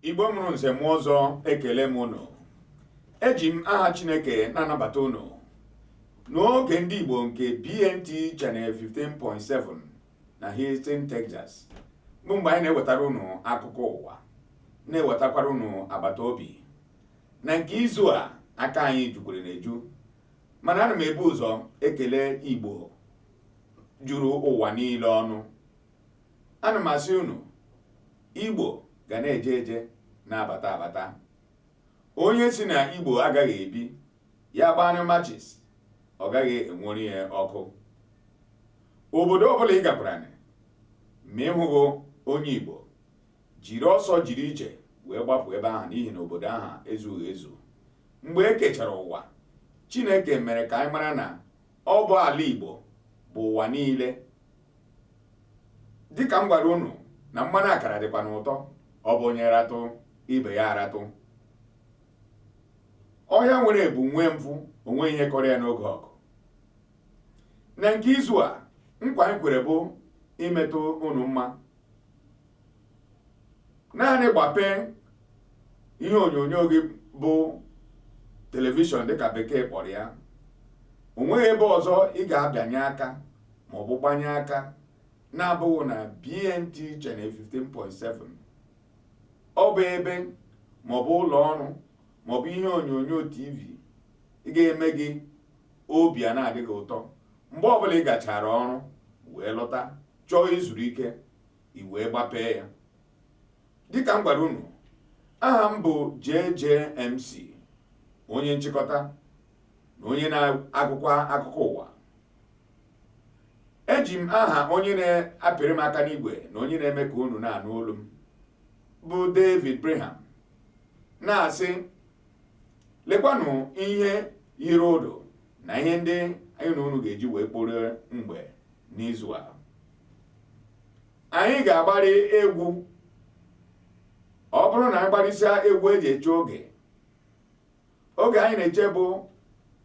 Igbo mụrụ nze mụọ ọzọ, ekele m unu. Eji m aha Chineke na-anabata unu n'oge ndị Igbo nke BNT Channel 15.7 na Houston, Texas, bụ mgbe anyị na-ewetara unu akụkọ ụwa, na-ewetakwara unu agbata obi. Na nke izu a, aka anyị jukwere na-eju, mana ana m ebu ụzọ ekele Igbo juru ụwa niile ọnụ. Ana m asị unu, Igbo ga na-eje eje, na-abata abata. Onye si na Igbo agaghị ebi, ya gbanụ matches, ọ gaghị enwere ya ọkụ. Obodo ọbụla ị gakwara ma ị hụghị onye Igbo, jiri ọsọ jiri ije wee gbapụ ebe ahụ, n'ihi na obodo ahụ ezughị ezu. Mgbe e kechara ụwa, Chineke mere ka anyị mara na ọ bụ ala Igbo bụ ụwa niile. Dịka m gwara unu na mmanụ akara dịkwa n'ụtọ, ọ bụ onye ratụ ibe ya aratụ. Ọhịa nwere ebu nwee mfụ, onwe ihe kọrọ ya n'oge ọgụ. Na nke izu a, nkwa anyị kwere bụ imetụ unu mma. Naanị gbapee ihe onyonyo gị bụ telivishọn, dịka bekee kpọrọ ya, o nweghị ebe ọzọ ị ga-abịanye aka ma ọ bụ gbanye aka na-abụghị na BNT Channel 15.7. Ọ bụ ebe ma ọ bụ ụlọ ọrụ ma ọ bụ ihe onyonyo TV ga-eme gị obi a na-adị gị ụtọ mgbe ọbụla ị gachara ọrụ wee lọta, chọọ izuru ike, i wee gbapee ya. Dịka m gwara unu, aha m bụ JJMC, onye nchịkọta na onye na-agụkwa akụkọ ụwa. Eji m aha onye na-apịrị m aka n'igwe na onye na-eme ka unu na-anụ olu m bụ David Breham na-asị, lekwanụ ihe yiri ụdụ na ihe ndị anyị na unu ga-eji wee kporie mgbe n'izu a. Anyị ga-agbarị egwu. Ọ bụrụ na anyị gbarịsịa egwu eji eche oge, oge anyị na-eche bụ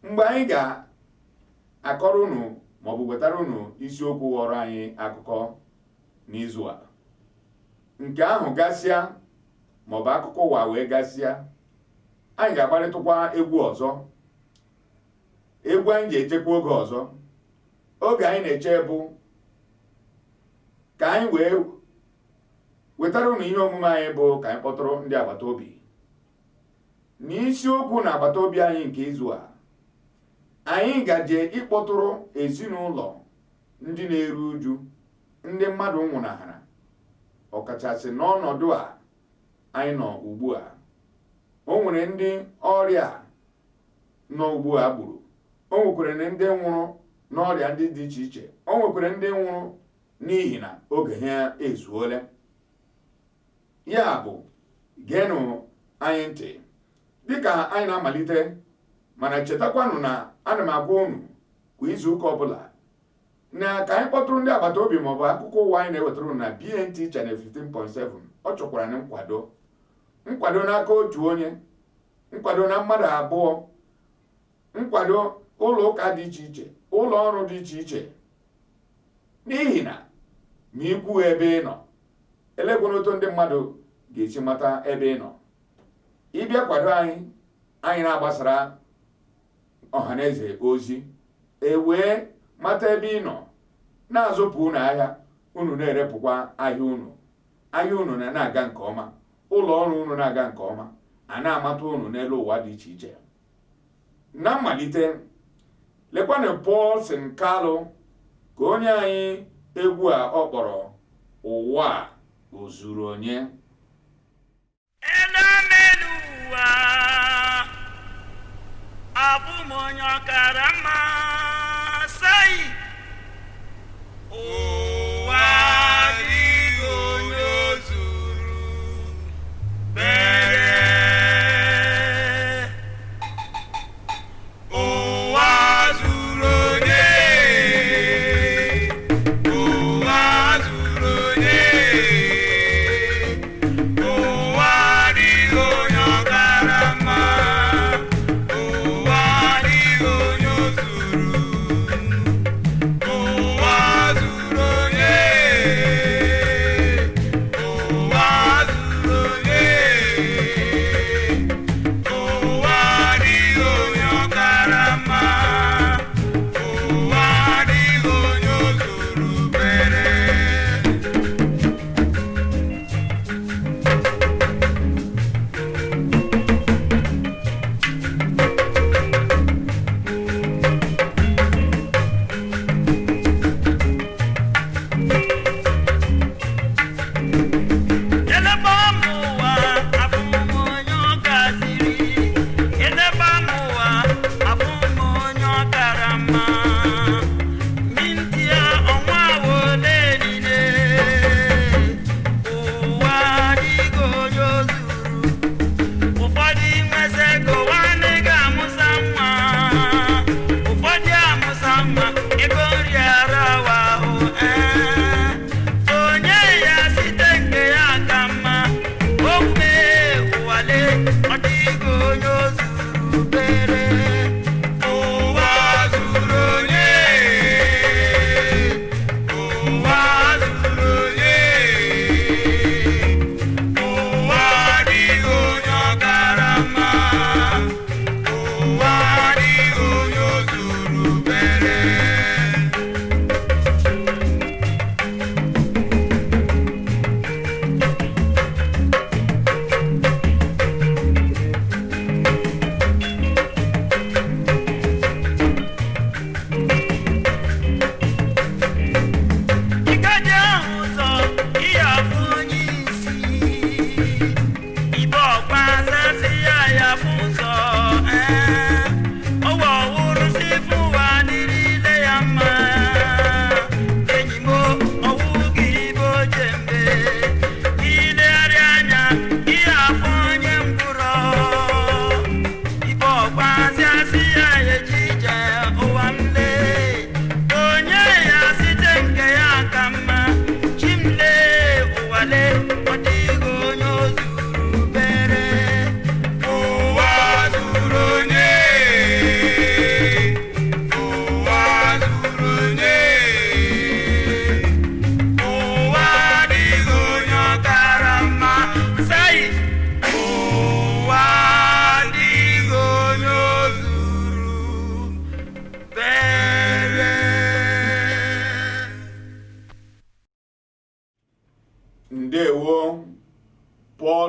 mgbe anyị ga-akọrọ unu maọbụ wetara unu isiokwu ghọrọ anyị akụkọ n'izu a. Nke ahụ gasịa, maọbụ akụkọ ụwa wee gasịa, anyị ga-agbarịtụkwa egwu ọzọ, egwu anyị ji echekwa oge ọzọ. Oge anyị na-eche bụ ka anyị wee wetara unu ihe omume anyị bụ ka anyị kpọtụrụ ndị agbata obi. N'isiokwu na agbata obi anyị nke izu a, anyị gaje ịkpọtụrụ ezinụlọ ndị na-eru uju, ndị mmadụ nwụnahara, ọkachasị n'ọnọdụ a anyị nọ ugbu a. O nwere ndị ọrịa nọ ugbu a gburu, o nwekwara ndị nwụrụ n'ọrịa ndị dị iche iche, o nwekwara ndị nwụrụ n'ihi na oge ha ezuole. Ya bụ, geenụ anyị ntị dịka anyị na-amalite, mana chetakwanụ na ana m agwa unu kwa izu ụka ọbụla na ka anyị kpọtụrụ ndị agbata obi maọbụ akụkọ ụwa anyị na-ewetara unu na BNT Channel 15.7, ọ chọkwara na nkwado, nkwado n'aka otu onye, nkwado na mmadụ abụọ, nkwado ụlọ ụka dị iche iche, ụlọ ọrụ dị iche iche, n'ihi na ma ikwu ebe ị nọ, elekwana otu ndị mmadụ ga-esi mata ebe ị nọ. Ịbịa kwado anyị, anyị na-agbasara ọha na eze ozi, e wee mata ebe ị nọ, na-azụpụ unu ahịa, unu na-erepụkwa ahịa unu, ahịa unu na-aga nke ọma, ụlọ ọrụ unu na-aga nke ọma, a na-amata unu n'elu ụwa dị iche iche. Na mmalite, lekwanụ Paulson Kalụ ka onye anyị egwu a ọ kpọrọ Ụwa a o zuru onye. Elamelu ụwa, abụ m onye ọkara mma sai. Ụwa adịghị onye o zuru bere. Ụwa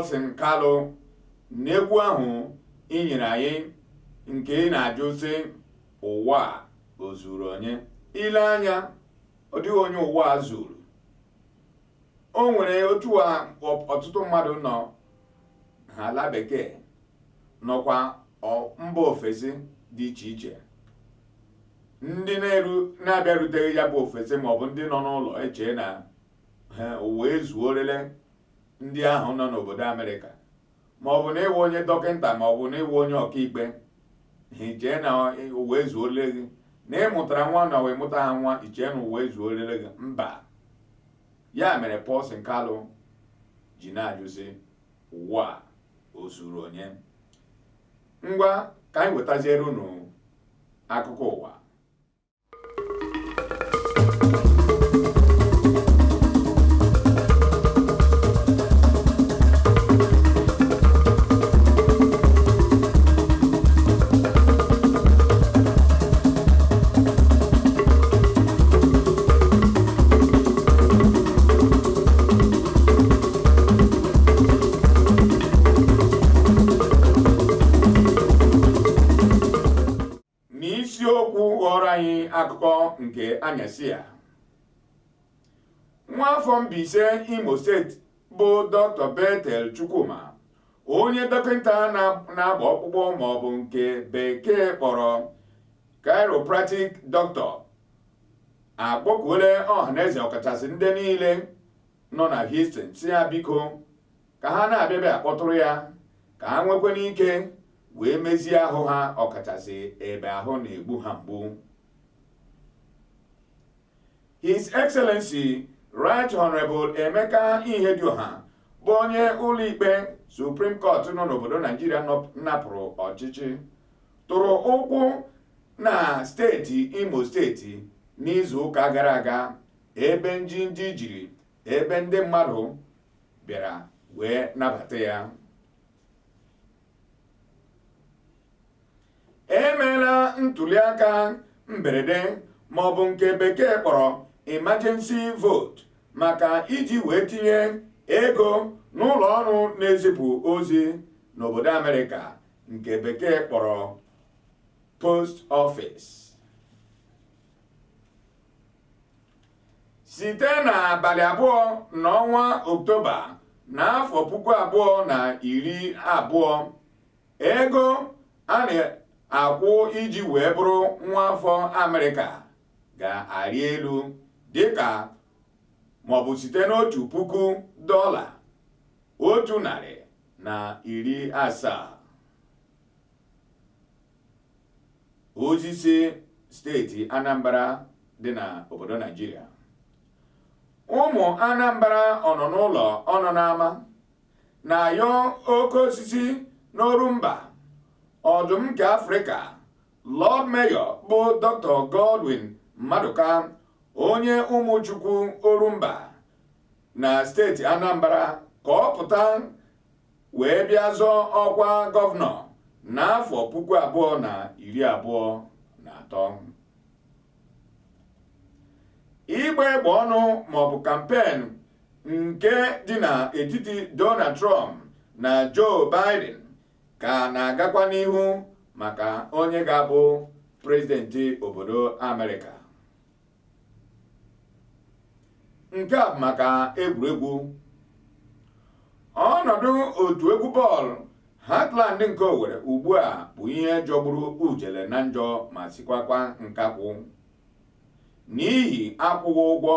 Paulson Kalụ n'egwu ahụ ị nyere anyị nke ị na-ajụ sị ụwa a o zuru onye. I lee anya, ọ dịghị onye ụwa a zuru. O nwere otu a ọtụtụ mmadụ nọ ha ala bekee nọkwa mba ofesi dị iche iche, ndị na-abịaruteghị ya bụ ofesi maọbụ ndị nọ n'ụlọ echee na ha ụwa ezuorele ndị ahụ nọ n'obodo Amerịka, maọbụ na ị wụ onye dọkịta maọbụ na ị wụ onye ọkaikpe, ha ichee na ụwa ezuorele gị, na ị mụtara nwa na wee mụta ha nwa, ichee na ụwa ezuorele gị. Mba. Ya mere Paulson Kalụ ji na-ajụ sị ụwa o zuru onye. Ngwa, ka anyị wetaziere unu akụkọ ụwa. N'isiokwu ghọrọ anyị akụkọ nke anyasị a, nwaafọ Mbaise Imo steeti bụ Dr. Bethel Chukwuma, onye dọkịta na-agba ọkpụkpụ maọbụ nke bekee kpọrọ chiropractic doctor, akpọkuola ọhaneze ọkachasị ndị niile nọ na Houston sị ya biko ka ha na-abịabịa akpọtụrụ ya ka ha nwekwana ike wee mezie ahụ ha ọkachasị ebe ahụ na-egbu ha mgbu. His Excellency Right Honorable Emeka Ihedioha bụ onye ụlọikpe Supreme Court nọ n'obodo Naijiria napụrụ ọchịchị tụrụ ụkwụ na steeti Imo steeti n'izu ụka gara aga, ebe njinji jiri ebe ndị mmadụ bịara wee nabata ya. Emeela ntuliaka mberede maọbụ nke bekee kpọrọ emergency vote maka iji wee tinye ego n'ụlọ ọrụ na-ezipụ ozi n'obodo Amerịka nke bekee kpọrọ post office. Site n'abalị 2 n'ọnwa Oktoba n'afọ 2020, ego a na-akwụ iji wee bụrụ nwa afọ Amerịka ga-arị elu dịka maọbụ site n'otu puku dọla otu narị na iri asaa. Ozi si steeti Anambra dị na obodo Naijiria. Ụmụ Anambra ọnọ n'ụlọ ọnọ n'ama na-ayọ oke osisi n'Orumba ọdụm nke Afrịka Lord Mayor bụ Dr. Godwin Maduka onye Ụmụchukwu Orumba na steeti Anambra ka ọ pụta wee bịa zọọ ọkwa gọvanọ n'afọ 2023. Ịgba egbe ọnụ maọbụ kampen nke dị n'etiti Donald Trump na Joe Biden ka na-agakwa n'ihu maka onye ga-abụ prezidenti obodo Amerịka. Nke a bụ maka egwuregwu. Ọnọdụ otu egwu bọọlụ Heartland nke Owerri ugbu a bụ ihe jọgburu ujele na njọ ma sikwakwa nkakwụ n'ihi akwụghị ụgwọ.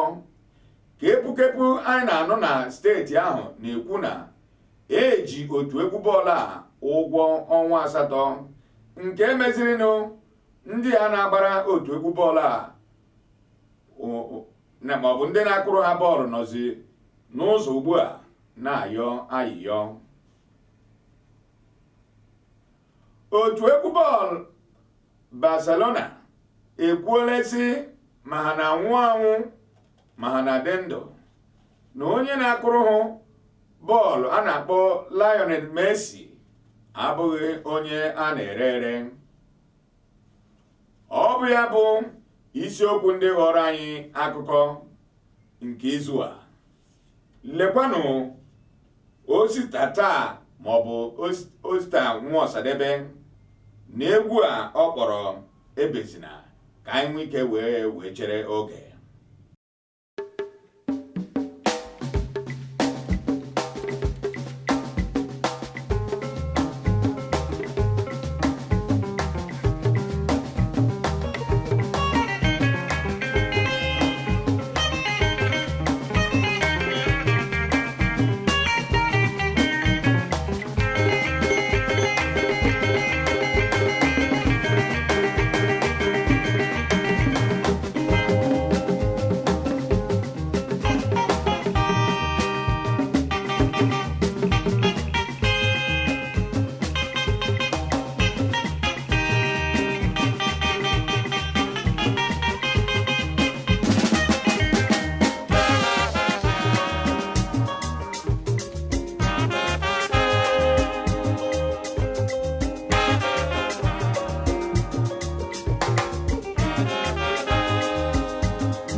Kepukepu anyị na-anụ na steeti ahụ na-ekwu na eji otu egwu bọọlụ a ụgwọ ọnwa 8 nke mezirinụ ndị a na-agbara otu egwu bọọlụ a maọbụ ndị na-akụrụ ha bọọlụ nọzi n'ụzọ ugbu a na-ayọ ayịyọ. Otu egwu bọọlụ Barcelona ekwuola sị ma ha na-anwụ anwụ ma ha na-adị ndụ na onye na-akụrụ ha bọọlụ a na-akpọ Lionel Messi abụghị onye a na-ere ere. Ọ bụ ya bụ isiokwu ndị ghọrọ anyị akụkọ nke izu a. Lekwanụ Osita taa maọbụ Osita Nwa Ọsadebe na egwu a ọ kpọrọ Ebezina, ka anyị nwee ike wee wee chere oge.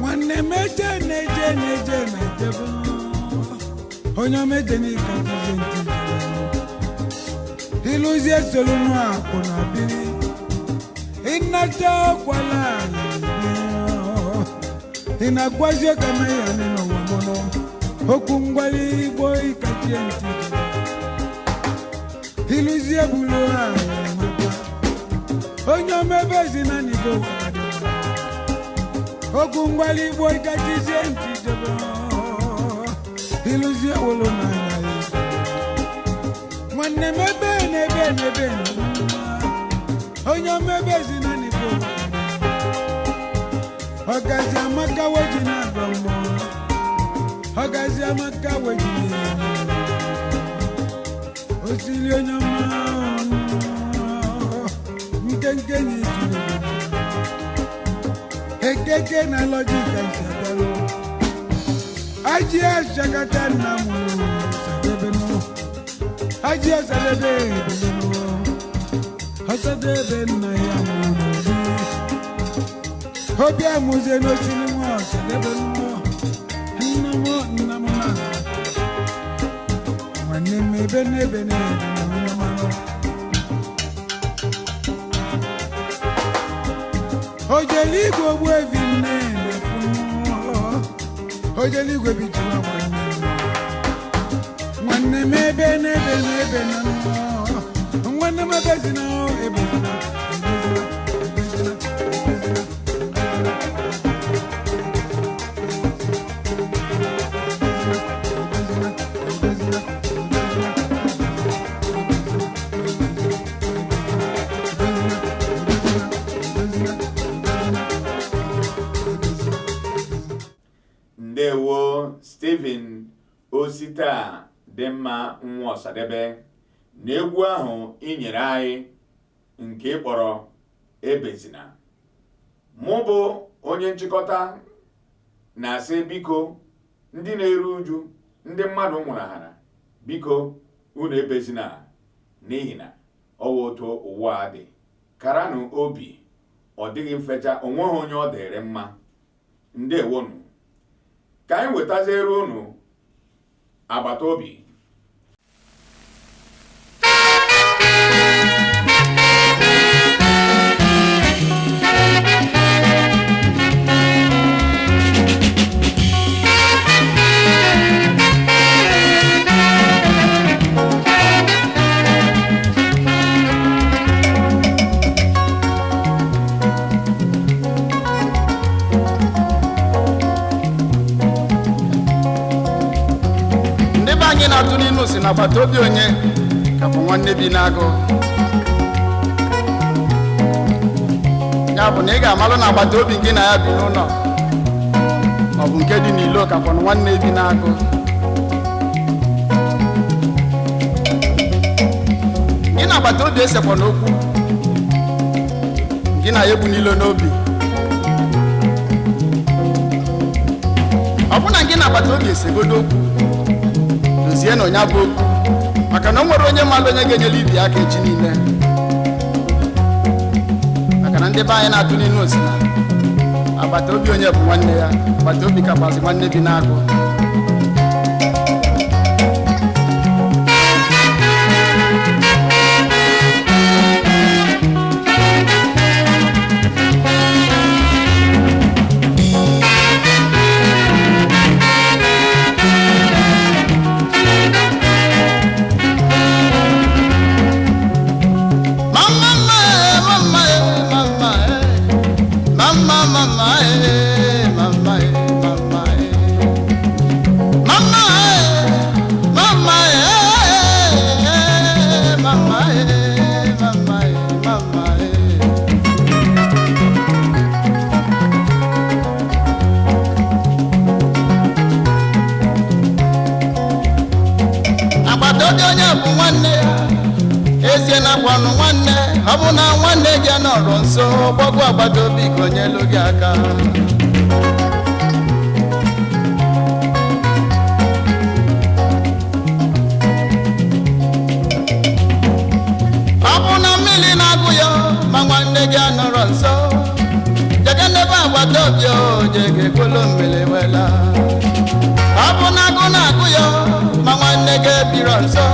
Nwanne m, eje na-eje na-eje na-ejebe. Onye omeje n'ike jizie ntị ijebe. Ịlụzie solunu akwụ na biri ịnata ọkwala. Ị na-agwazi ka ya n'ụwa mụnụ okwu ngwali Igbo ịkachie ntị ijebe. Ịlụzie bulu ahụ onye omebe zinanigo okwu ngwali Igbo ịkachizie ntị jebe. Ịlụzie wolo n'anya ya. Nwanne m, ebe na ebe na ebe na onye omebe zinanigo ọgazi amaka weji na-agba mmụọ ọgazi amaka weji osili onye ọma nkenke na itule ekeke na lọjika nsadalo aji asakata nna m sadebenu aji asadebe ebelenu ọsadebe nna ya mụrụ n'obi obi amụzie n'osiri nwa ọsadebe nwa nna m nna m na nwanne m ebe n'ebe n'ebe na onye mmanụ ojeligwe ogbu evi nne na-ekwu ojeligwe bijiri nwanne m nwanne m ebe n'ebe n'ebe na nwanne m ebe zina ebe zina ebe zina ebe zina ebe zina ebe zina ebe zina. Ndewo, Stephen Osita dị mma Nwa Ọsadebe, na egwu ahụ ị nyere anyị nke ị kpọrọ Ebezina. Mụ bụ onye nchịkọta na-asị, biko, ndị na-eru uju, ndị mmadụ nwụnahara, biko unu ebezina, n'ihi na ọwa otu ụwa a dị. Karanụ obi, ọ dịghị mfecha, onweghị onye ọ dịrị mma. Ndewonu. Ka anyị wetaziere unu agbata obi. Ndị be anyị na-atụ n'inu si na agbata obi onye ka bụ nwanne bi n'agụ. Ya bụ na ị ga-amalụ na agbata obi gị na ya bi n'ụlọ ma ọ bụ nke dị n'ilo ka bụ nwanne bi n'agụ. Gị na agbata obi esekwa n'okwu, gị na ya ebu n'ilo n'obi. Ọ bụ na gị na agbata obi esegodo okwu, dozie na onye bụ okwu, maka na o nwere onye mmadụ onye ga-enyere ibi aka echi niile, maka na ndị be anyị na-atụ n'inu osi na agbata obi onye bụ nwanne ya, agbata obi kakwazi nwanne bi n'agụ. anọrọ nso, gbọgwụ agbata obi ka onye elu gị aka. Ọ bụ na mmiri na-agụ ya ma nwanne gị anọrọ nso, jege n'ebe agbata obi o jege gwolo mmiri wela. Ọ bụ na agụ na-agụ ya ma nwanne gị ebiro nso,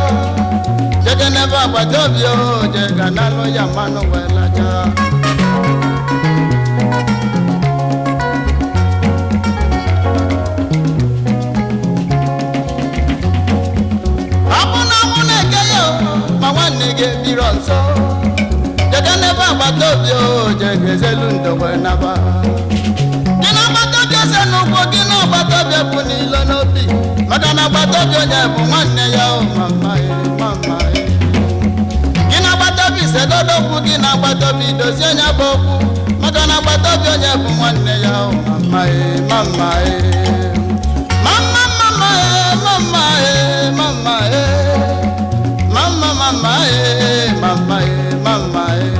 jege n'ebe agbata obi o jega n'alụ ya mmanụ welacha. Ọ bụ na mụ na-eke ya ma nwanne gị ebiro nso, jege n'ebe agbata obi o jege ezelu ndo wee naba. Gị na agbata obi eze n'ugwu, gị na agbata obi bụ n'ilo n'obi, maka na agbata obi onye bụ nwanne ya o mama e mama e. Gị na agbata obi segodo okwu, gị na agbata obi dozie anya bụ okwu, maka na agbata obi onye bụ nwanne ya o mama e mama e. Mama mama e mama e mama e mama mama e mama e mama e.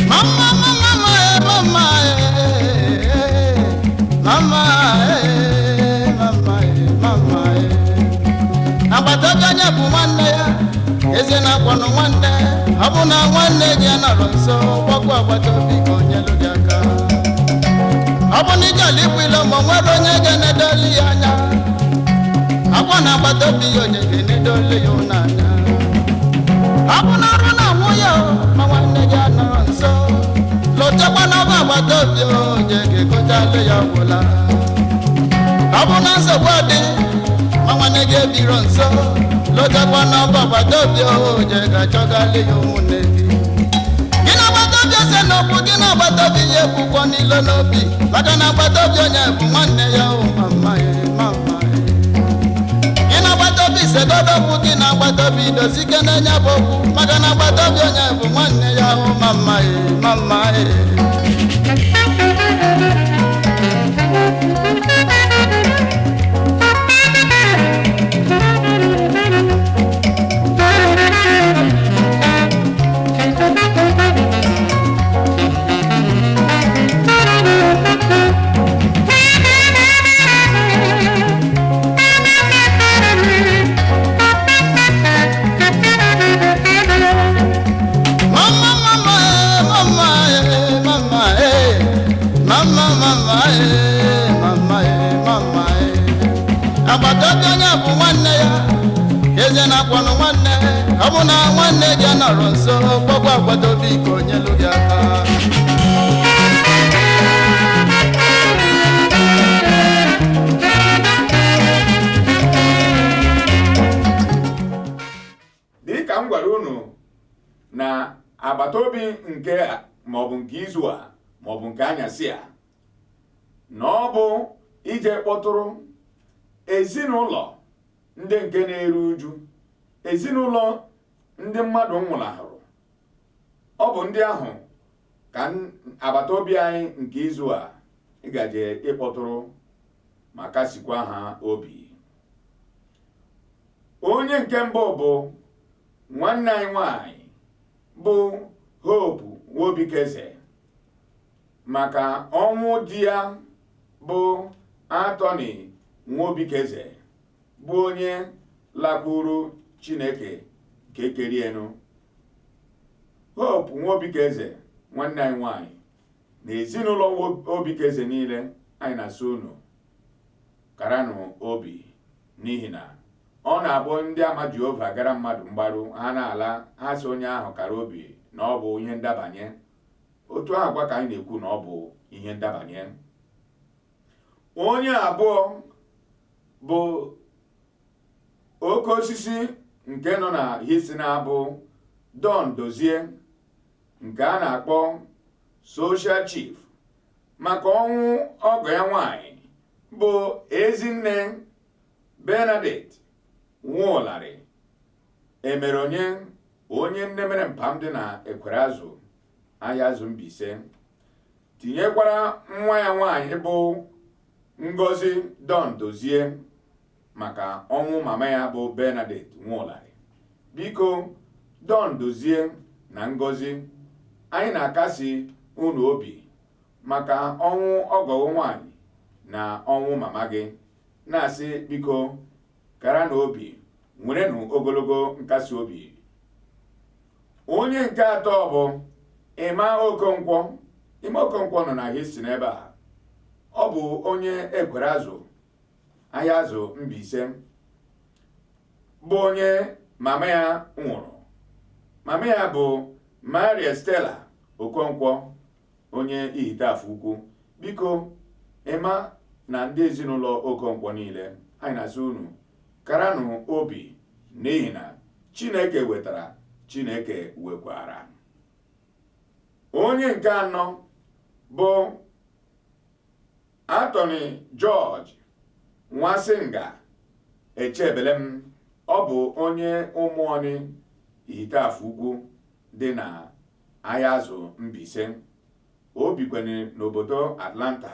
Mama, mama, mama, eh, mama, eh, mama, eh, mama, eh. Agbata obi onye bụ nwanne ya, eze na-akwanụ nwanne, ọ bụ na nwanne gị nọrọ nso, gbọkwa agbata obi ka onye lụ gị aka. Ọ bụ na ijele ikwu ilo ma o nwere onye ga-enedoli ya anya, akwa na agbata obi ya onye ga-enedoli ya ụlọ anya. Ọ bụ na ọrụ na nwunye o, ma nwanne gị anọrọ nso, lụchakwa n'ọba agbata obi onye ga-egochalụ ya gwụla. Ọ bụ na nsogbu dị ma nwanne gị ebiro nso, lụchakwa n'ọba agbata obi onye ga-achọgalị ya ụmụnne gị. Gị na agbata obi ese n'okwu, gị na agbata obi ya ekwukwo n'ilo n'obi, maka na agbata obi onye bụ nwanne ya o mama e mama e. Gị na agbata obi segodo okwu, gị na agbata obi dozike n'enya bụ okwu, maka na agbata obi onye bụ nwanne ya o mama e mama e. Mama mama eh, mama eh, mama eh, mama mama eh, mama eh, mama eh. Agbata obi onye bụ nwanne ya, eze na-akwanụ nwanne, ọ bụ na nwanne gị nọrọ nso, gbọgwa agbata obi ka onye lụ gị aka. Dịka m gwara unu na agbata obi nke a maọbụ nke izu a maọbụ nke anyasị a, na ọ bụ ije kpọtụrụ ezinụlọ ndị nke na-eru uju, ezinụlọ ndị mmadụ nwụnahụrụ. Ọ bụ ndị ahụ ka agbata obi anyị nke izu a ịgaje ịkpọtụrụ ma kasikwa ha obi. Onye nke mbụ bụ nwanne anyị nwanyị bụ Hope Nwobikeze, maka ọnwụ di ya bụ Anthony Nwobikeze, bụ onye lakwuru Chineke nke kerienu. Hope Nwobikeze, nwanne anyị nwanyị, na ezinụlọ Obikeze niile, anyị na-asị unu karanụ obi, n'ihi na ọ na-abụ ndị ama Jehova gara mmadụ mgbaru, ha na-ala, ha sị onye ahụ kara obi na ọ bụ ihe ndabanye. Otu ahụ kwa ka anyị na-ekwu na ọ bụ ihe ndabanye. Onye abụọ bụ oke osisi nke nọ na Houston, abụ Don Dozie, nke a na-akpọ Social Chief, maka ọnwụ ọgọ ya nwanyị bụ Ezinne Bernadette Nwụlarị emere onye onye nne mere mpam dị na Ekwere Azụ, ahịa azụ Mbaise, tinyekwara nwa ya nwaanyị bụ Ngozi Don Dozie, maka ọnwụ mama ya bụ Bernadette Nwụlarị. Biko, Don Dozie na Ngozi, anyị na-akasi unu obi maka ọnwụ ọgọwụ nwaanyị na ọnwụ mama gị, na-asị biko kara na obi, nwerenụ ogologo nkasi obi. Onye nke atọ bụ Ịma Okonkwo. Ịma Okonkwo nọ na Houston ebe a. Ọ bụ onye Ekwere Azụ, ahịa azụ Mbaise, bụ onye mama ya nwụrụ. Mama ya bụ Maria Stella Okonkwo, onye Ihite-Afọ Ukwu. Biko, Ịma na ndị ezinụlọ Okonkwo niile, anyị na-asị unu karanụ obi, n'ihi na Chineke wetara, Chineke wekwara. Onye nke anọ bụ Anthony George Nwasinga Echebelem. Ọ bụ onye Ụmụọnị, Ihite-Afọ Ukwu dị na ahịa azụ Mbaise. O bikwene n'obodo Atlanta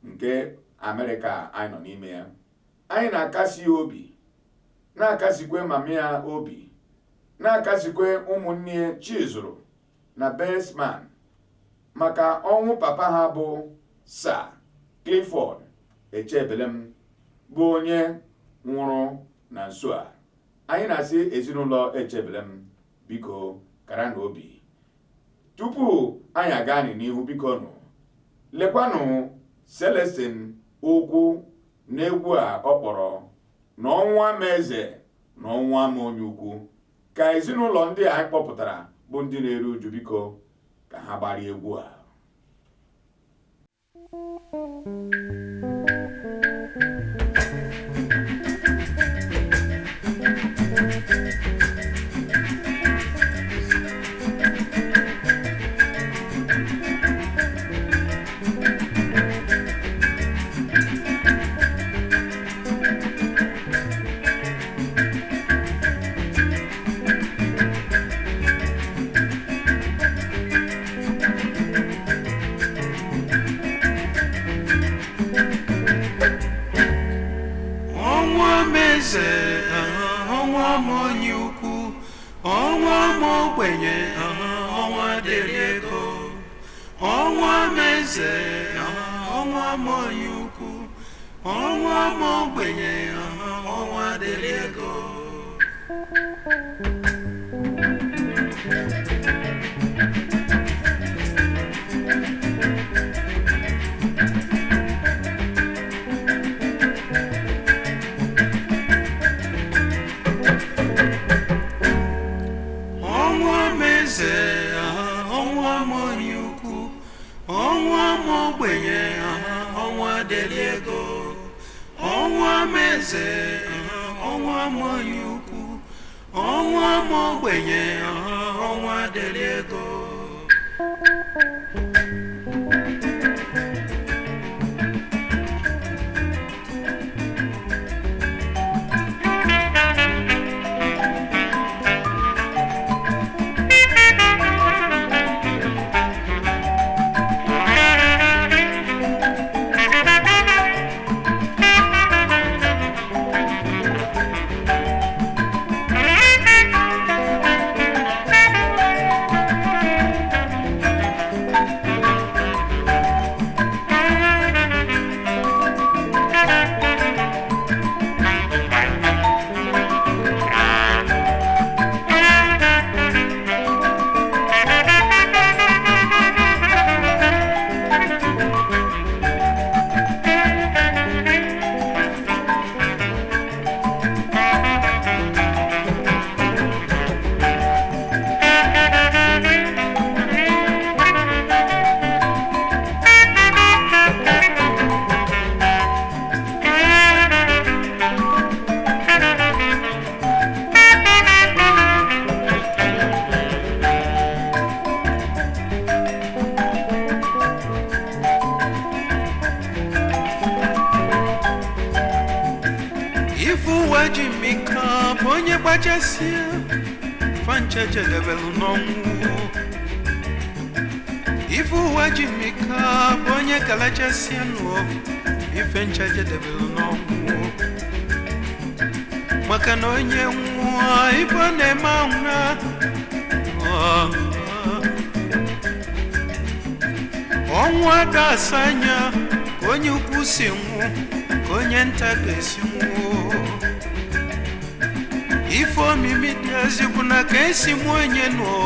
nke Amerịka anyị nọ n'ime ya. Anyị na-akasi ya obi, na-akasikwe mama ya obi, na-akasikwe ụmụnne ya Chizuru na Bestman maka ọnwụ papa ha bụ Sir Clifford Echebelem, bụ onye nwụrụ na nso a. Anyị na-asị ezinụlọ Echebelem, biko kara na obi. Tupu anyị aga n'ihu, biko nụ lekwanụ Celestine Ukwu n'egwu a ọ kpọrọ na ọnwụ ama eze na ọnwụ ama onye ukwu, ka ezinụlọ ndị a anyị kpọpụtara bụ ndị na-eru uju, biko ka ha gbara egwu a. Ọnwa meze, ọnwa m onye ukwu, ọnwa m ogbenye, ọnwa dịrị ego. Ọnwa meze, ọnwa m onye ukwu, ọnwa m ogbenye, ọnwa dịrị ego. Ọnwa meze, ọnwa m onye ukwu, ọnwa m ogbenye, ọnwa dịrị ego. Ọnwa meze, ọnwa m onye ukwu, ọnwa m ogbenye, ọnwa dịrị ego. Thank you. Gbachasịa fancha jedebelụ n'ọnwụ. Ife ụwa ji mika bụ onye kalachasịa nụọ ife ncha jedebelụ n'ọnwụ, maka na onye nwụọ, ife ọ na-eme anwụna. Ọnwụ ada asa anya ka onye ukwu si nwụ, ka onye nta ga-esi nwụọ. Ife omimi dị ezigbo na ka esi mụ onye nụọ,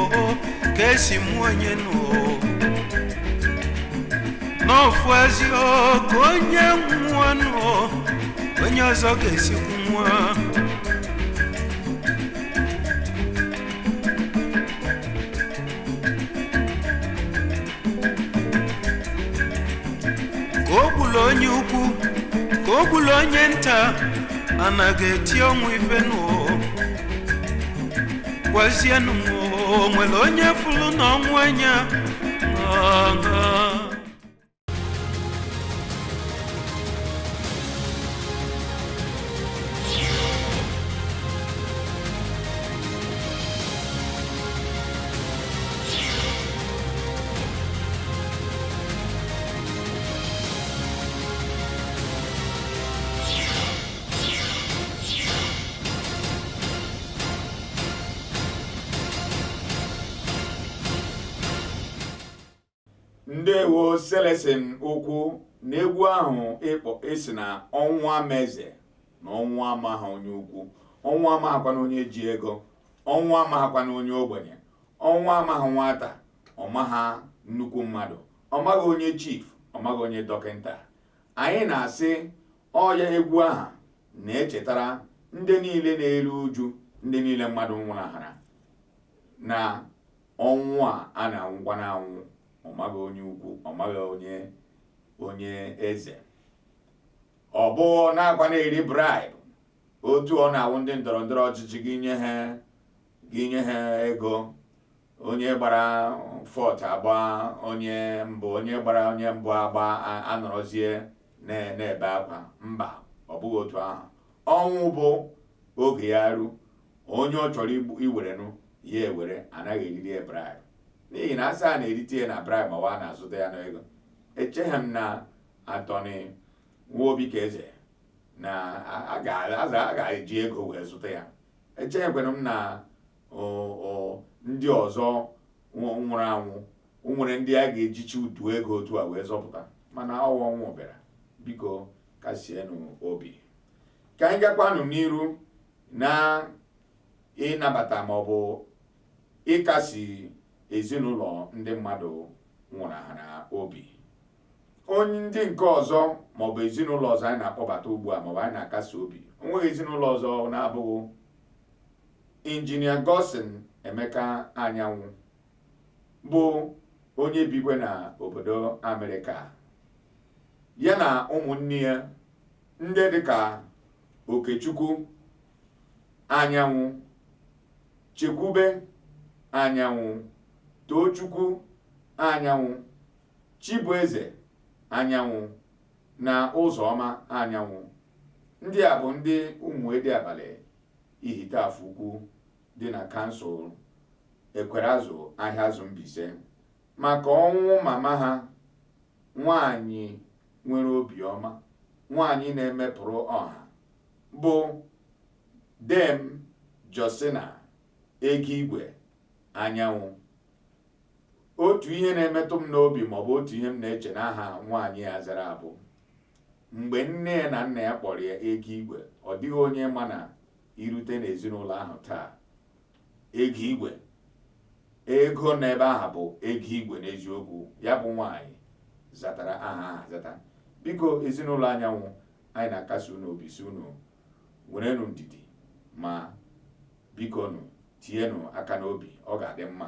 ka esi mụ onye nụọ n'ofu ezi, ka onye nwụọ nụọ, onye ọzọ ga-esikwu nwa. Ka o gbulu onye ukwu, ka o gbulu onye nta, anaghị eti ọnwụ ife nụọ. Gwazienụ m, o nwere onye fụrụ na ọnwụ anya? Ah, ah. Ndewo, Selesin Ukwu, na egwu ahụ ịkpọ esi na ọnwụ amaeze na ọnwụ amaghị onye ukwu, ọnwụ amaghakwana onye ji ego, ọnwụ amaghakwana onye ogbenye, ọnwụ amaghị nwata, ọmaha nnukwu mmadụ, ọmaghị onye chief, ọmaghị onye dọkịta. Anyị na-asị ọya egwu aha na-echetara ndị niile na-eru uju, ndị niile mmadụ nwụnahara, na ọnwụ a a na-anwụkwa na-anwụ, ọmaghị onye ukwu, ọmaghị onye eze. Ọ bụ na-akwa na-eri bribe otu ọ na-awụ ndị ndọrọ ndọrọ ọchịchị gị nye ha ego, onye gbara fourth agba onye mbụ, onye gbara onye mbụ agba, anọrọzie na-ebe akwa. Mba, ọ bụghị otu ahụ. Ọnwụ bụ oge ya ru, onye ọ chọrọ iwerenụ ya ewere. Anaghị eriri ya bribe, n'ihi na asa a na-erite ya na bribe ma ọ na-azụta ya n'ego. Echeghị m na Attorney Nwobi ka eze na a ga-eji ego wee zụta ya. Echeghịkwana m na ndị ọzọ nwụrụ anwụ nwere ndị a ga-ejichi udu ego otu a wee zọpụta, mana ọwa ọnwụ bịara. Biko, kasienụ obi. Ka anyị gakwanụ n'iru na ịnabata maọbụ ịkasi ezinụlọ ndị mmadụ nwụnahara obi. Onye ndị nke ọzọ maọbụ ezinụlọ ọzọ anyị na-akpọbata ugbu a maọbụ anyị na-akasi obi, onweghị ezinụlọ ọzọ na-abụghị Injinia Godson Emeka Anyanwụ, bụ onye bikwe na obodo Amerịka, ya na ụmụnne ya ndị dịka Okechukwu Anyanwụ, Chekwube Anyanwụ, Tochukwu Anyanwụ, Chibueze Anyanwụ na Ụzọma Anyanwụ. Ndị a bụ ndị Ụmụedi Abalị Ihiteafọ Ukwu dị na kansụl Ekwerazụ Ahịazụ Mbaise, maka ọnwụ mama ha, nwanyị nwere obiọma, nwanyị na-emepụrụ ọha, bụ Dame Josina Ego Anyanwụ. Otu ihe na-emetụ m n'obi maọbụ otu ihe m na-eche n'aha nwaanyị ya zara abụ mgbe nne ya na nna ya kpọrọ ya Ego Igwe, ọ dịghị onye ma na irute n'ezinụlọ ahụ taa, ego igwe, ego n'ebe ahụ bụ ego igwe. N'eziokwu, ya bụ nwaanyị zatara aha aha zata. Biko, ezinụlọ Anyanwụ, anyị na-akasi unu obi, si unu werenụ ndidi, ma biko nụ, tienụ aka n'obi, ọ ga-adị mma.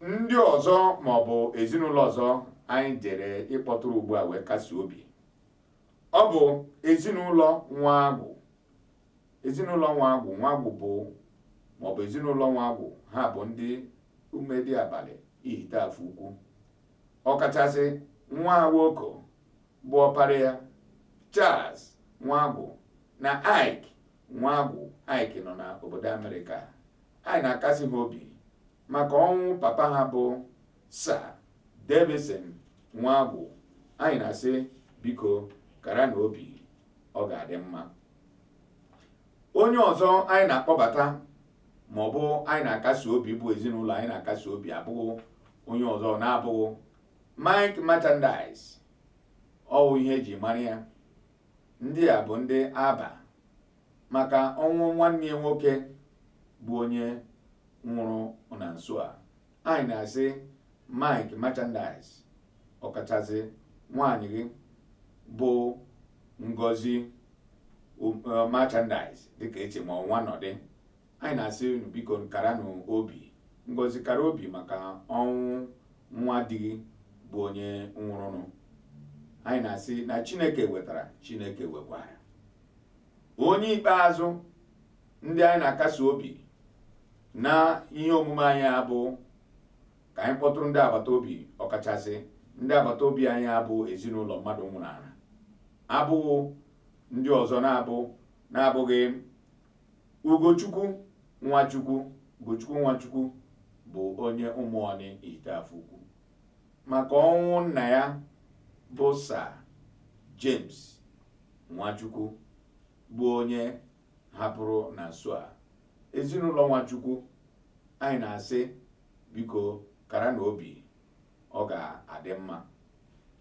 Ndị ọzọ maọbụ ezinụlọ ọzọ anyị jere ịkpọtụrụ ugbu a wee kasi obi, ọ bụ ezinụlọ Nwagwụ. Ezinụlọ Nwagwụ, Nwagwụ bụ maọbụ ezinụlọ Nwagwụ, ha bụ ndị Umedi Abalị Ihiteafọ Ukwu, ọkachasị nwa Nwoko bụ ọpara ya, Charles Nwagwụ na Ike Nwagwụ. Ike nọ na obodo Amerịka. Anyị na-akasi ha obi maka ọnwụ papa ha bụ Sir Davison Nwagwu. Anyị na-asị biko kara na obi, ọ ga-adị mma. Onye ọzọ anyị na-akpọbata ma ọ bụ anyị na-akasi obi bụ ezinụlọ anyị na-akasi obi abụghị onye ọzọ na-abụghị Mike Merchandise. Ọwụ ihe eji mara ya. Ndị a bụ ndị Aba maka ọnwụ nwanne ya nwoke bụ onye nwụrụ na nso a. Anyị na-asị Mike Merchandise, ọkachasị nwaanyị gị bụ Ngozi Merchandise, dịka eche ma ọnwa nọdị. Anyị na-asị unu biko kara n'obi, Ngozi kara obi maka ọnwụ nwa di gị bụ onye nwụrụnụ. Anyị na-asị na Chineke wetara, Chineke wekwara. Onye ikpeazụ ndị anyị na-akasi obi na ihe omume anyị abụ ka anyị kpọtụrụ ndị agbata obi, ọkachasị ndị agbata obi anyị abụ ezinụlọ mmadụ nwụrụ anwụ, abụghị ndị ọzọ na-abụghị Ugochukwu Nwachukwu. Ugochukwu Nwachukwu bụ onye Ụmụọnị Ihiteafọ Ukwu maka ọnwụ nna ya bụ Sir James Nwachukwu bụ onye hapụrụ na nso a. Ezinụlọ Nwachukwu, anyị na-asị biko kara na obi, ọ ga-adị mma.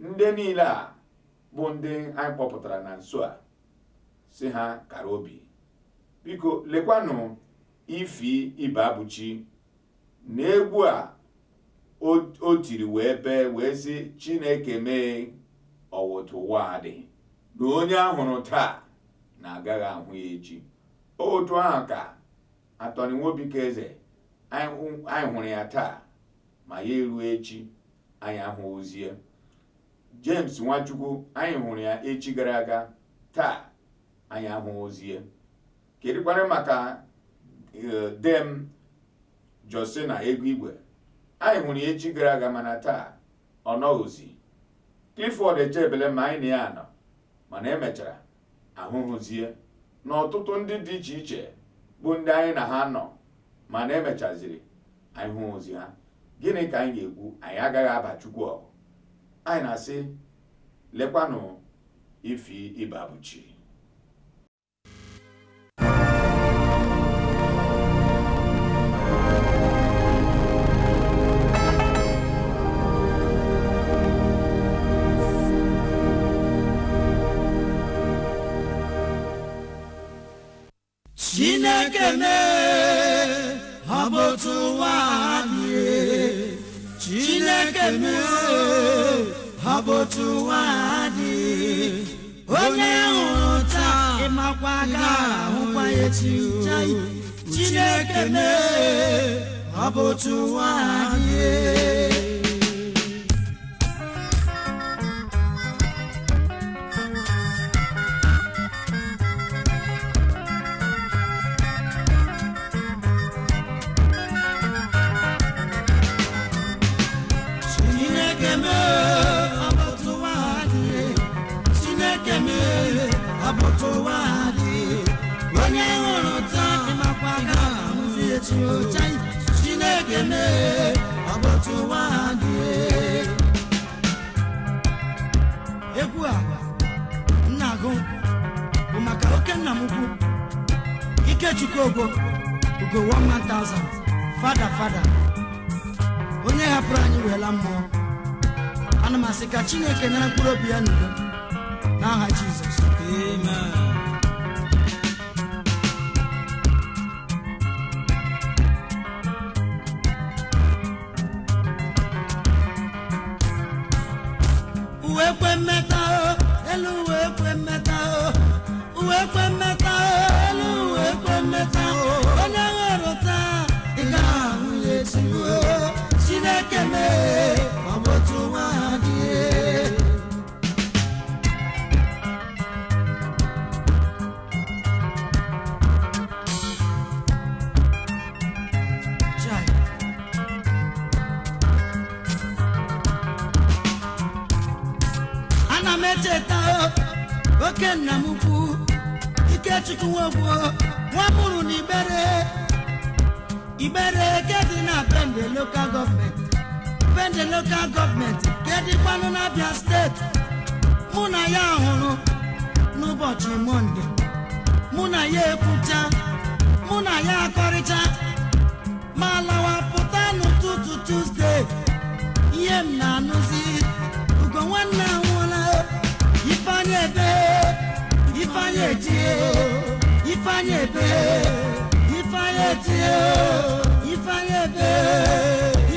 Ndị niile a bụ ndị anyị kpọpụtara na nso a, si ha kara obi. Biko lekwanụ Ifi Ibeabụchi na egwu a o tiri wee bee wee sị Chineke mee ọwụtụ ụwa dị na onye ahụrụ taa na agaghị ahụ ya echi. Otu ahụ ka Atọni Nwobike Eze, anyị hụrụ ya taa ma ya eruo echi anyị ahụghịzie. James Nwachukwu, anyị hụrụ ya echi gara aga, taa anyị ahụghịzie. Kedụkwanụ maka dem Josina Ego Igwe? Anyị hụrụ ya echi gara aga mana taa ọ nọghịzi. Clifford Echebele ma anyị na ya nọ mana emechara ahụhụzie na ọtụtụ ndị dị iche iche bụ ndị anyị na ha nọ mana emechaziri anyị hụzi ha. Gịnị ka anyị ga-ekwu? Anyị agaghị aba Chukwu ọgụ. Anyị na-asị lekwanụ Ifi Ibeabụchi. Chineke mee ọ bụ otu ụwa dị, Chineke mee ọ bụ otu ụwa dị. Onye hụrụ taa ịmakwa ga-ahụkwa echi. Chineke mee ọ bụ otu ụwa dị. Onye hụrụ taa ịmakwa ga-ahụzi echi. Chineke mee ọ bụ otu ụwa dị. Egwu a nna agụ bụ maka oke nna m ukwu Ikechukwu Ogwo, Ugo 1000, fada fada, onye hapụrụ anyị weela mmụọ. Ana m asị ka Chineke nyere mkpụrụ obi ya n'udo n'aha Jizọs. Amen. Uwe kwe mmeta o, elu uwe kwe mmeta o, uwe kwe mmeta o, elu uwe kwe mmeta o. Onye hụrụ taa ị ga-ahụ ya echi o. Chineke mee ọ bụ otu ụwa dị. Ana m echeta oke nna m ukwu Ikechukwu Nwogbo, Nwa mụrụ na Igbere, Igbere ke dị na Bende Local Government, Bende Local Government ke dịkwanụ n'Abia Steeti. Mụ na ya hụrụ n'ụbọchị Mọnde, mụ na ya ekwucha, mụ na ya akọrịcha, ma lawa pụta n'ụtụtụ Tuzdee, ihe m na-anụzi, Ugo nwanne anwụọla. Ifeanyị ebe, Ifeanyị etie, Ifeanyị ebe, Ifeanyị etie, Ifeanyị ebe,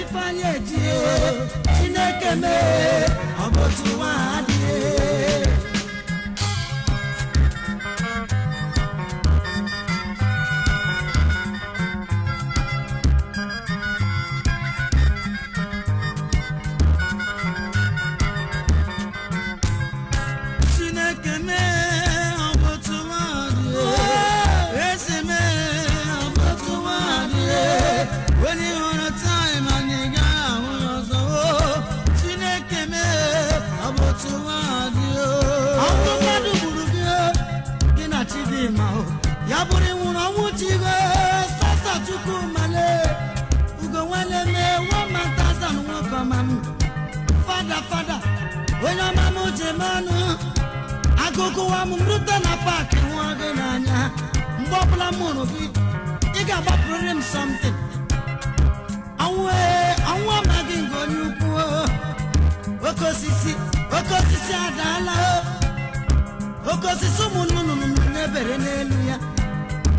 Ifeanyị etie. Chineke mee, ọ bụ otu nwa adịghị. Chineke mee, ọ bụ otu nwaanyị. Eze mee, ọ bụ otu nwaanyị. When you hụrụ time and ị gaghị ahụ ya ọzọ. Chineke mee, ọ bụ otu nwaanyị. Ọnwụ mmadụ gburu gị, gị na Chidimma o. Ya bụrụ ịnwụrụ ọnwụ chigo sọsọ Chukwu male. Ugo nwanne mee, 1000 nwoke ọma m. Fada, fada, onye ọma m ji manụ. Agụgụwa m rute na paakị hụọ gị n'anya. Mgbe ọbụla m hụrụ gị, ị ga-agbapụrịrị m something. Ọnwụ ee, ọnwụ amaghị nke onye ukwu o. Oke osisi, oke osisi adaala o. Oke osisi, ụmụ nnụnụ na-ebere n'elu ya.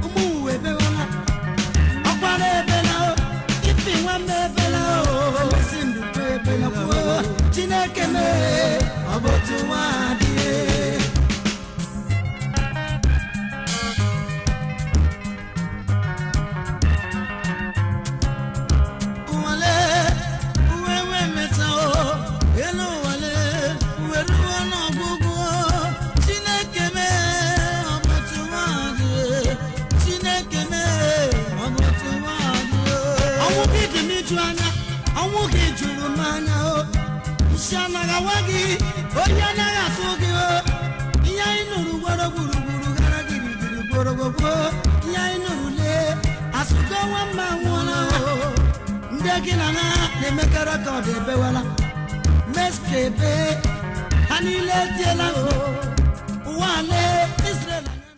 Ụmụ uwe ebewala, ọkwara ebela o, ifi nwa m ebela o, esi ndụkwa ebela kwuo. Chineke mee, ọ bụ otu nwa adịghị. Ụwale uwe nwe meta o, elu ụwale uwe ruo n'ọgwụgwụ. Chineke mee, ọ bụ otu nwaanyị. Chineke mee, ọ bụ otu nwaanyị. Ọnwụ gị dị m iju anya, ọnwụ gị juru m anya o. Isi anaghị awa gị, oyi anaghị atụ gị o. Ihe anyị nụrụ gworo gburugburu gara girigiri gborogbogbo. Ihe anyị nụrụ lee, asụgo nwa mma nwụọla o. Ndị gị na ha na-emekọ record ebewala, meska ebe ha niile etiela mkpu. Ụwa lee Israel anya.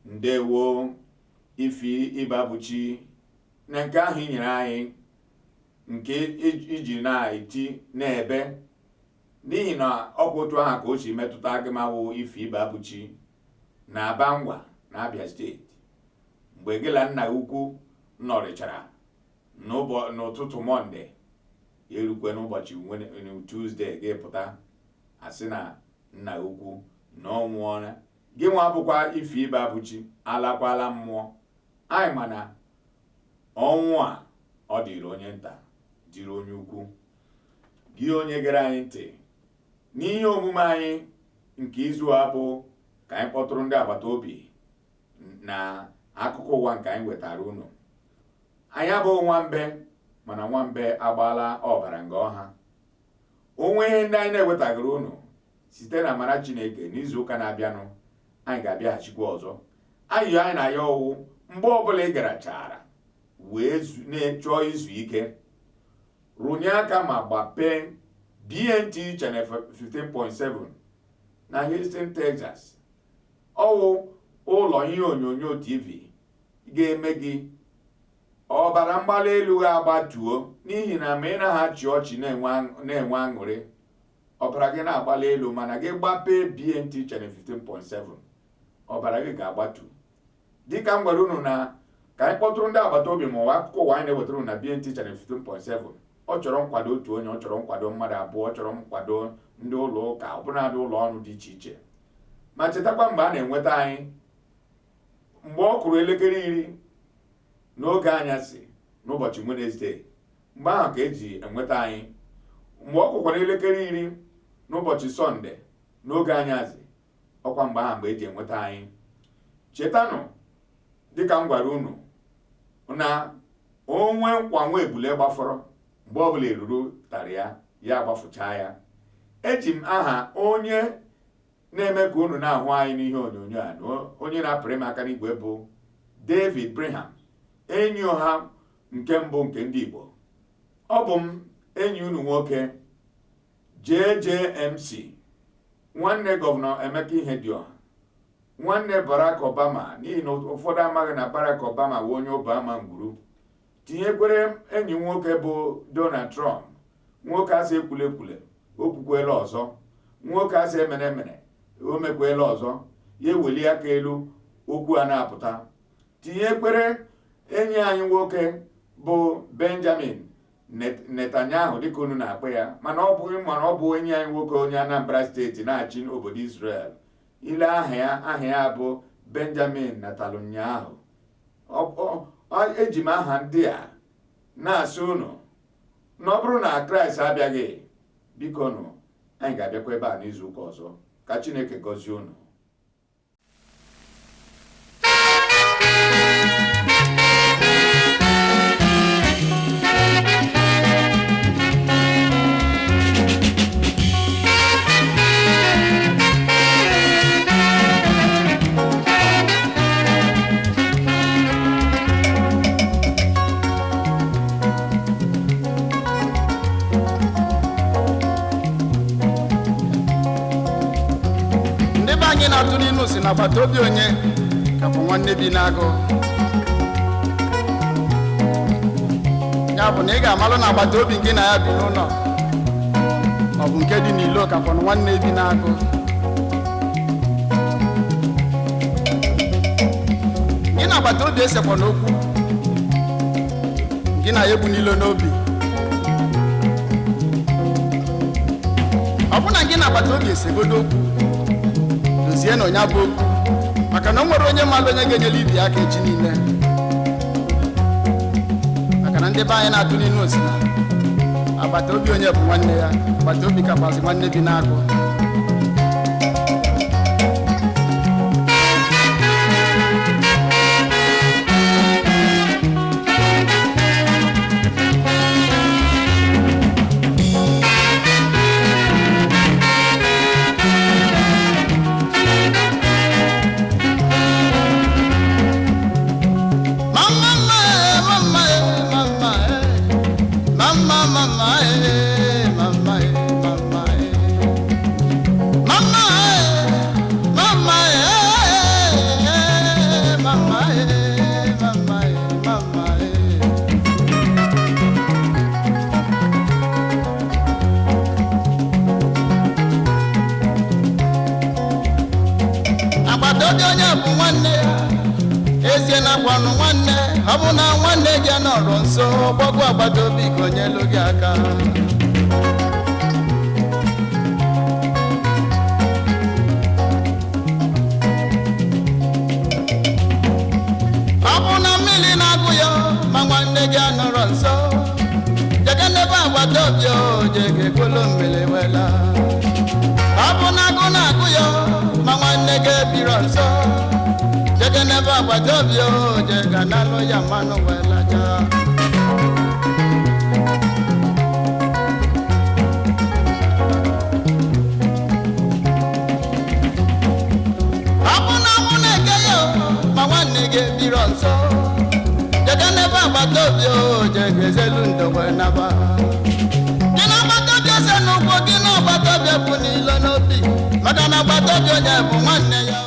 Ndewo, Ifi Ibeabuchi, na nke ahụ i nyere anyị nke iji na-eti na-ebe, n'ihi na ọkwa otu ahụ ka o si metụta gị ma wụ Ifi Ibeabuchi na Aba Ngwa na Abia Steeti, mgbe gị na nna ukwu nọrịchara n'ụtụtụ Mọnde, erukwe n'ụbọchị Tuzdee, gị pụta asị na nna ukwu na ọ nwụọla. Gị nwa bụkwa Ifi Ibeabuchi alakwala mmụọ. Anyị mana ọnwụ a, ọ dịrị onye nta, dịrị onye ukwu. Gị onye gere anyị ntị n'ihe omume anyị nke izu a bụ ka anyị kpọtụrụ ndị agbata obi na akụkọ ụwa nke anyị wetara unu. Anyị abụghị nwambe, mana nwambe agbaala ọbara nga ọha. Onwe ihe ndị anyị na-ewetagoro unu, site na amara Chineke, n'izu ụka na-abịanụ anyị ga-abịaghachikwa ọzọ. Ayịyọ anyị na ya ọwụ, mgbe ọbụla ị garachara wee na-chọọ izu ike, rụnye aka ma gbapee BNT Channel 15.7 na Houston, Texas. Ọwụ ụlọ ihe onyonyo TV ga-eme gị ọbara mgbali elu ga-agbatuo, n'ihi na ma ị naghị achị ọchị na-enwe aṅụrị, ọbara gị na-agbali elu. Mana gị gbapee BNT Channel 15.7, ọbara gị ga-agbatu. Dịka m gwara unu na ka anyị kpọtụrụ ndị agbata obi ma ụwa akụkọ ụwa anyị na-ewetara unu na BNT Channel 15.7, ọ chọrọ nkwado otu onye, ọ chọrọ nkwado mmadụ abụọ, ọ chọrọ nkwado ndị ụlọ ụka, ọbụnadị ụlọ ọrụ dị iche iche. Ma chetakwa mgbe a na-enweta anyị, mgbe ọ kụrụ elekere 10 n'oge anyasị n'ụbọchị Wenezdee, mgbe ahụ ka eji enweta anyị. Mgbe ọ kụkwara elekere 10 n'ụbọchị Sọnde n'oge anyasị, ọkwa mgbe ahụ mgbe eji enweta anyị. Chetanụ, dịka m gwara unu, na onwe nkwa nwa ebule gbafọrọ, mgbe ọbụla eruru tara ya, ya agbafuchaa ya. Eji m aha onye na-eme ka unu na-ahụ anyị n'ihe onyonyo a na onye na-apịrị m aka n'igwe bụ David Breham, enyi ọha nke mbụ nke ndị Igbo. Ọ bụ m, enyi unu nwoke JJMC, nwanne Gọvanọ Emeka Ihedioha, nwanne Barack Obama, n'ihi na ụfọdụ amaghị na Barack Obama bụ onye Obama ngwuru, tinyekwere enyi nwoke bụ Donald Trump, nwoke asị ekwule ekwule o kwukwela ọzọ, nwoke asị emere emere o mekwela ọzọ, ya eweli aka elu okwu a na-apụta, tinyekwere enyi anyị nwoke bụ Benjamin Netanyahu, dịka unu na-akpọ ya, mana ọ bụghị, mana ọ bụ enyi anyị nwoke onye Anambra Steeti na-achị obodo Israel. Ile aha ya, aha ya bụ Benjamin Netanyahu. Eji m aha ndị a na-asị unu na ọ bụrụ na Kraịst abịaghị, biko nụ, anyị ga-abịakwa ebe a n'izu ụka ọzọ. Ka Chineke gọzie unu. Ndị be anyị na-atụ n'inu si na agbata obi onye ka bụ nwanne bi n'agụ. Ya bụ na ị ga-amalụ na agbata obi gị na ya bi n'ụlọ ma ọ bụ nke dị n'ilo ka bụ nwanne bi n'agụ. Gị na agbata obi esekwa n'okwu, gị na ya ebu n'ilo n'obi. Ọ bụ na gị na agbata obi esegodo okwu, dozie na onye bụ okwu, maka na o nwere onye mmadụ onye ga-enyere ibi aka echi niile, maka na ndị be anyị na-atụ n'inu osi na agbata obi onye bụ nwanne ya, agbata obi kakwazi nwanne bi n'agụ. Mama, mama, mama, mama, mama, mama, mama, mama, mama, mama, mama, mama. Agbata obi onye bụ nwanne ya, ezie na akwanụ nwanne. Ọ bụ na nwanne gị nọrọ nso, gbọgụ agbata obi ka onye elu gị aka. Ọ bụ na mmiri na-agụ ya ma nwanne gị anọrọ nso, jege n'ebe agbata obi o jege kolo mmiri wela. Ọ bụ na agụ na-agụ ya ma nwanne gị ebiro nso, jege n'ebe agbata obi o jega n'alụ ya mmanụ welaja. Ọ bụ na mụ na-eke ya ma nwanne gị ebiro nso, jege n'ebe agbata obi o jega ezelu ndo wee naba. Gị na agbata obi ese n'ụkwụ, gị na agbata obi bụ n'ilo n'obi, maka na agbata obi onye bụ nwanne ya.